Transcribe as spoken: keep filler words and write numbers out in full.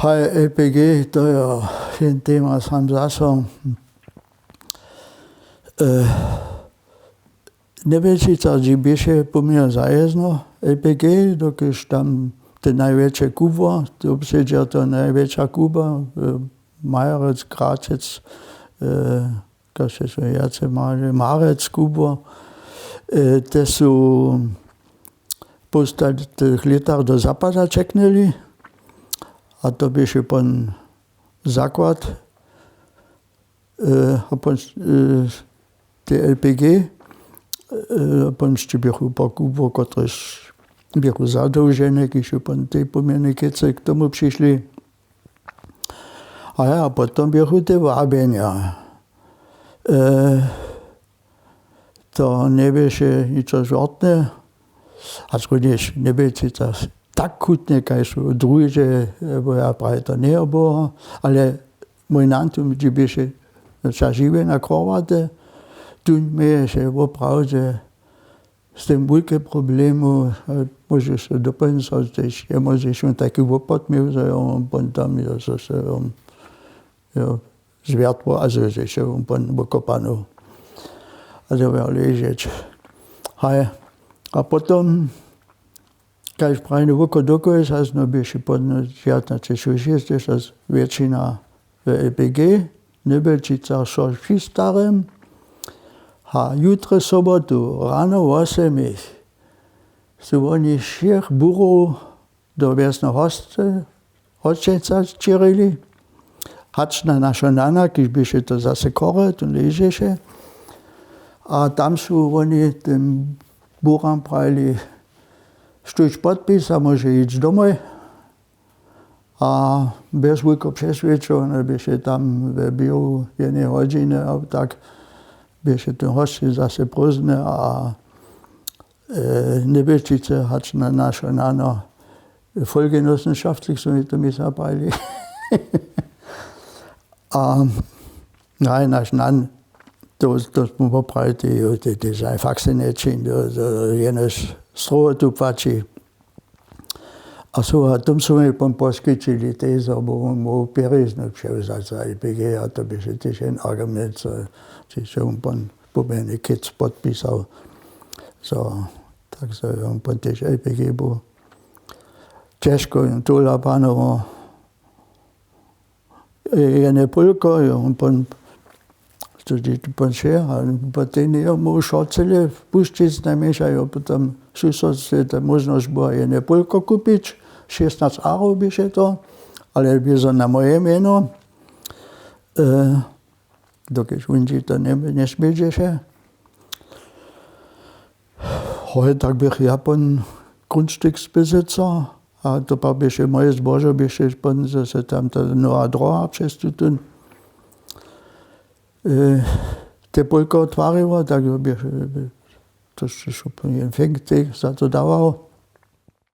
Haj, L P G, to je jen tema sam zaso. Njewjećica, dźi běše poměrnje zajezno, L P G, dokelž tam te najwjetše kubło, to předźe to najwjetša kuba, majerec, kratec, kaž se wjace mali, marec, kubło, te su w połstaltych lětach do zapada ćeknyli. A to běše pon zakład, te L P G, pon sće běchu po kubło, kotrež běchu zadowžene, kiž su pon tej poměrnje kěcy k tomu přišli. A ja, potom běchu te wabjenja. To njeběše ničo žortne, a skónjež njeběće tak chutne, kaž su druhe, bo ja praje to njeje było, ale mój nantum, dźi běše wša žiwje na Chorwaty, tón měješe woprawdźe z tym wulke problemu, móžeš so dopońco tež, je móžeš wón taki wopot měł, zo je wón pon tam, zo se wón zwjertło a zo je wón pon wokopany. A to wjał ležeć. Haj. A potom, kaž prajny, woko dokoła zas, no, běše pon dźewjatnaće šěsćdźesat wjetšina w L P G, Njebjelčica so při starym. A jutre sobotu rano wosemich su woni wšěch burow do wjesneho hosćenca ćěrili, hač na našo nana, kiž běše to zase chore, tón ležeše. A tam su woni tym buram prajili, štóž podpisa, móže hić domoj. A bjez wulkeho přeswědčowanja běše tam we běhu jednej hodźiny a tak běše ten hosćin zase prózdny a Njebjelčicy hač na našo nano, Folgenossenschaftlich su mi to, mi zaprajili. A haj, naš nan, to, to smy poprajili, te, te, te fakt se nječin, to, to jenož strowo tu płaći. A su, a tom su mi pon poskićili tež, zo by wón móhł pjerězny přewzać za L P G, a to běše tež jen argument, zo, zo wón pon pomjeny kec podpisał. Zo, tak zo je wón pon tež L P G był. Ćežko jen tola panował. Jene pólko, jo, pon, to dźe tu pon še, a potem jo, móhł šorcele pušćić, najmjeńša jo, potom susodstwje ta móžnosć była jene pólko kupić, šěsnac arow běše to, ale bězo na moje mjeno, dokelž wón dźi to nje-, njespědźeše. Hoj, tak bych ja pon grundstücksbesitzer, a to pak běše moje zbožo, běše pon, zo se tam ta nowa droha přez tutón, te pólko twariła, tak běše, to su pon jen fenk te za to dawał.